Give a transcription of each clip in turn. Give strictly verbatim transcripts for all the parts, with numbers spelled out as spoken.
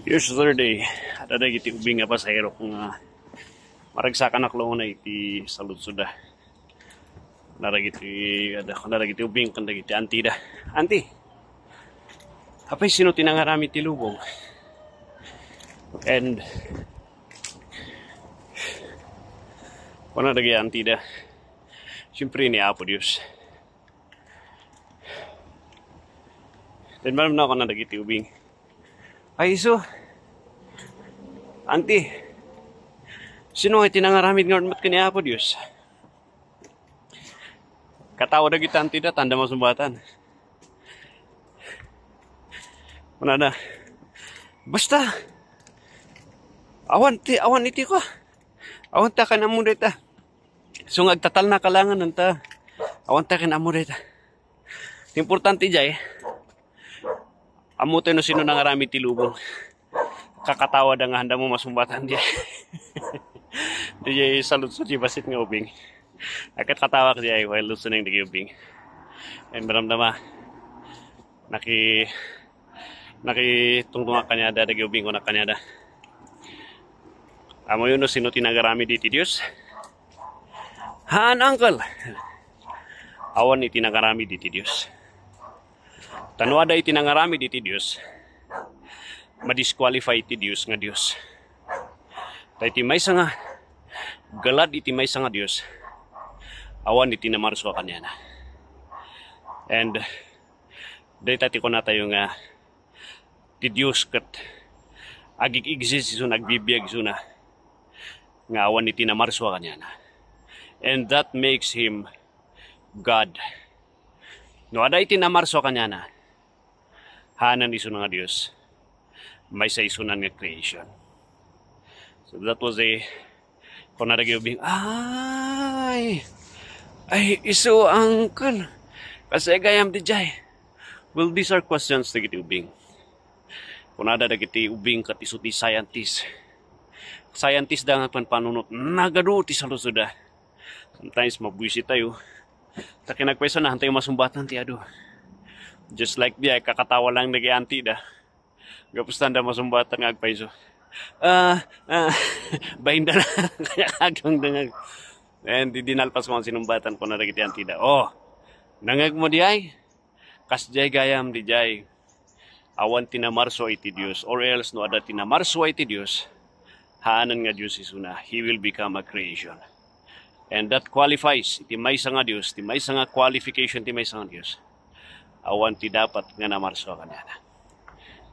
Yesterday, adda dagiti ubing nga pasaherok nga maragsakanak laeng iti saludsodda. Kuna dagiti, adda, kuna dagiti ubing ken dagiti antida, "Anti, apay sino ti nangaramid ti lubong?" And kuna dagiti antida, "Siyempre, ni Apo Dios." Then, malam na ako na dagiti ubing. "Ay, isu. Anti, sino nga iti nangaramid nga met ken ni Apo Dios?" Katawa dagiti antida, tanda masumbatan. Kunada, "Basta, awan ti, awan iti ko. Awan ta ken ammo dayta. So nga agtatalna kalangan anta, awan ta ken ammo dayta." Ti importante jay, ammo tayo no sino nangaramid ti lubong. Kakatawa da nga handa mo masumbatan jay. Di jay saludsod ti bassit nga ubing. Agkatkatawak jay while listening dagiti ubing. And maramdama, naki-, nakitungtungak kaniada dagiti ubing, kunak kaniada, "Ammoyo no sino ti nangaramid iti Dios?" "Haan, uncle. Awan iti nangaramid iti Dios. Ta no adda iti nangaramid iti Dios, madisqualify iti Dios nga Dios. Ta iti maysa nga, galad iti maysa nga Dios, awan iti namarsua kaniana." And dayta ti kunatayo nga ti Dios ket agig-exist isuna, agbibiag isuna, nga awan iti namarsua kaniana. And that makes him God. No adda iti namarsua kaniana, haanen isuna nga Dios. Maysa isunan nga creation. So that was a, kuna dagiti ubing, "Ay, ay, isu, uncle. Kasay gayam ti jay?" Well, these are questions dagiti ubing. Kunada dagiti ubing ket isu ti scientist. Scientist da nga panpanunot, nagadu ti saludsodda. Sometimes mabuisit tayo. Ta kinagpayso na, hantay masumbatan ti adu. Just like di ay kakatawa lang nag-ianti da. Gapus tanda masumbatan nga agpayso. Ah, ah, bainda na. Kaya kagang dangag. And di dinalpas mo ang sinumbatan ko na dagiti antida. Oh, nangag mo di ay? Kas jay gayam di jay. Awan ti namarsua iti Dios, or else no adda ti namarsua iti Dios, haanen nga Dios isuna, he will become a creation. And that qualifies, iti maysa nga Dios, ti maysa nga qualification, ti maysa nga Dios, awan ti dapat nga namarsua kaniana.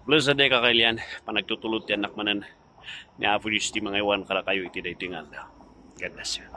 Blessed day, kakailian, panagtutulod ti annak manen ni Apo Dios ti mangaywan kadakayo iti daytoy nga aldaw. God bless you.